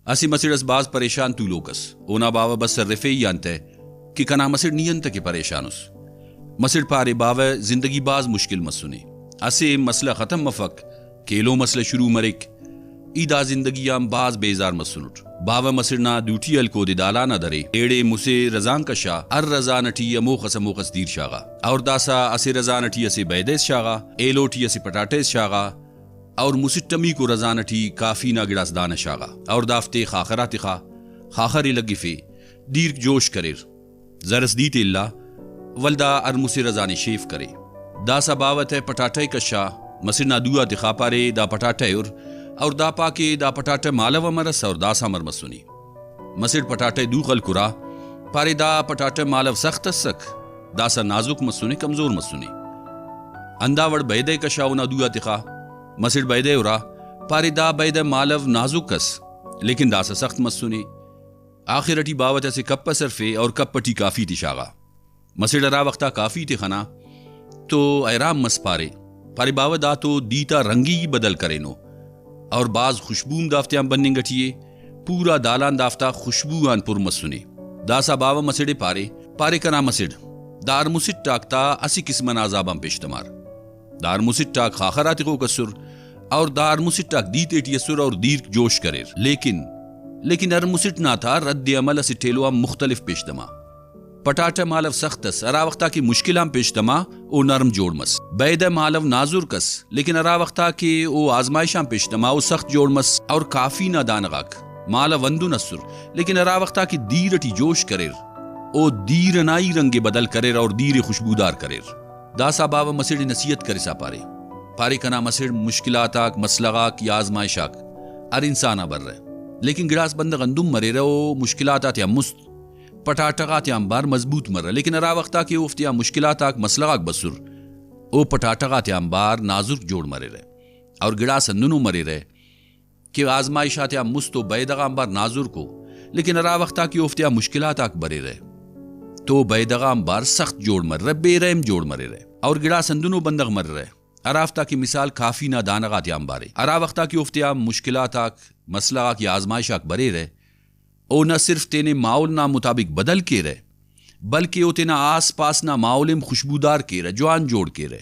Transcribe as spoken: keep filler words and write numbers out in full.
اسہ مسڑ اس بھاز پریشان تولوک ئس۔ اونا باوہ بس سرفے ای آن تہ کہ کنا مسڑ، نی انتکہ پریشان اس؟ مسڑ پارے، باوہ، زندگی بھاز مشکل مسنے۔ اسہ مسئلہ ختم مفک کہ ایلو مسئلہ شروع مریک۔ ای دا زندگی آن بھاز بیزار مسنٹ۔ باوہ مسڑ نا دوٹی ہلک، اودے دالان آ درے۔ ایڑے مسہ رزان کشا، ہر رزان ئٹی ہموخس ہموخس دیر شاغا۔ اور داسہ اسہ رزان ئٹی اسہ بیدہ اس شاغا، ایلو ٹی اسہ پٹاٹہ اس شاغا، اور مسٹمیکو رزان ئٹی کافی نا گڑاس دانہ شاغا، اور دافتے خاخر آ تخا۔ خاخر ئے لگفے، دیرک جوش کریر۔ زرس دیر تے الا، ولدا ہر مسہ رزان ئے شیف کرے۔ داسہ باوہ تہ پٹاٹہ ئے کشا، مسڑ نا دو آ تخا، پارے، دا پٹاٹہ ئے ہر، اور دا پا کہ دا پٹاٹہ مالو امر ئس اور داسہ امر مسنے۔ مسڑ پٹاٹہ ئے دو خلکرا، پارے، دا پٹاٹہ مالو سخت ئسک، داسہ نازک مسنے، کمزور مسنے۔ ہندا وڑ بیدہ ئے کشا، اونا دو آ تخا، مسڑ بیدہ ئے ہرا، پارے، دا بیدہ مالو نازک ئس، لیکن داسہ سخت مسنے۔ آخر ئٹی باوہ تہ اسہ کپ اس ہرفے اور کپ ئٹی کافی تے شاغا۔ مسڑ ہرا وخت آ کافی تے خنا تو حیران مس، پارے، پارے، باوہ، دا تو دیر تا رنگ ہی بدل کرینو اور بھاز خوشبو ہم دافتیان بننگ ئٹی ءِ۔ پورا دالان دافتا خوشبو آن پر مسنے۔ داسہ باوہ مسڑ ئے پارے، پارے، کنا مسڑ، دا ہر مسٹ آک تا اسہ قسم ئنا عذاب آن پیش تمار۔ دا ہر مسٹ آک خاخر آ تخوک ئسر اور دا ہر مسٹ آک دیر تیٹی ئسر اور دیرک جوش کریر۔ لیکن، لیکن ہر مسٹ نا تا رد عمل اسٹ ایلو آن مختلف پیش تما۔ پٹاٹہ مالو سخت ئس، ہرا وخت آ کہ مشکل آن پیش تما، او نرم جوڑ مس۔ بیدہ مالو نازرک ئس، لیکن ہرا وخت آ کہ او آزمائش آن پیش تما، او سخت جوڑ مس۔ اور کافی نا دانہ غاک مالو ہندن ئسر، لیکن ہرا وخت آ کہ دیر ئٹی جوش کریر، او دیر ئنا ہی رنگ ئے بدل کریر اور دیر ئے خوشبودار کریر۔ داسہ باوہ مسڑ ئے نصیحت کرسا پارے، پارے، کنا مسڑ، مشکلات آک، مسئلہ غاک یا آزمائش آک ہر انسان آ برہ، لیکن گڑاس بندغ ہندن مریرہ، او مشکلات آتیان مست، پٹاٹہ غاتیان بار مضبوط مرہ، لیکن ہرا وخت آ کہ اوفتیان مشکلات آک، مسئلہ غاک بسر، او پٹاٹہ غاتیان بار نازرک جوڑ مریرہ۔ اور گڑاس ہندنو مریرہ کہ آزمائش آتیان مست او بیدہ غان بار نازرک او، لیکن ہرا وخت آ کہ اوفتیان مشکلات آک بریرہ تو بیدہ غان بار سخت جوڑ مریرہ، بے رحم جوڑ مریرہ۔ اور گڑاس ہندنو بندغ مریرہ، ہرافتا کہ مثال کافی نا دانہ غاتیان بارے، ہرا وخت آ کہ اوفتیان مشکلات آک، مسئلہ غاک یا آزمائش آک بریرہ، او نہ صرف تینے ماحول نا مطابق بدل کیرہ، بلکہ او تینا آس پاس نا ماحول ہم خوشبودار کیرہ، جوان جوڑ کیرہ۔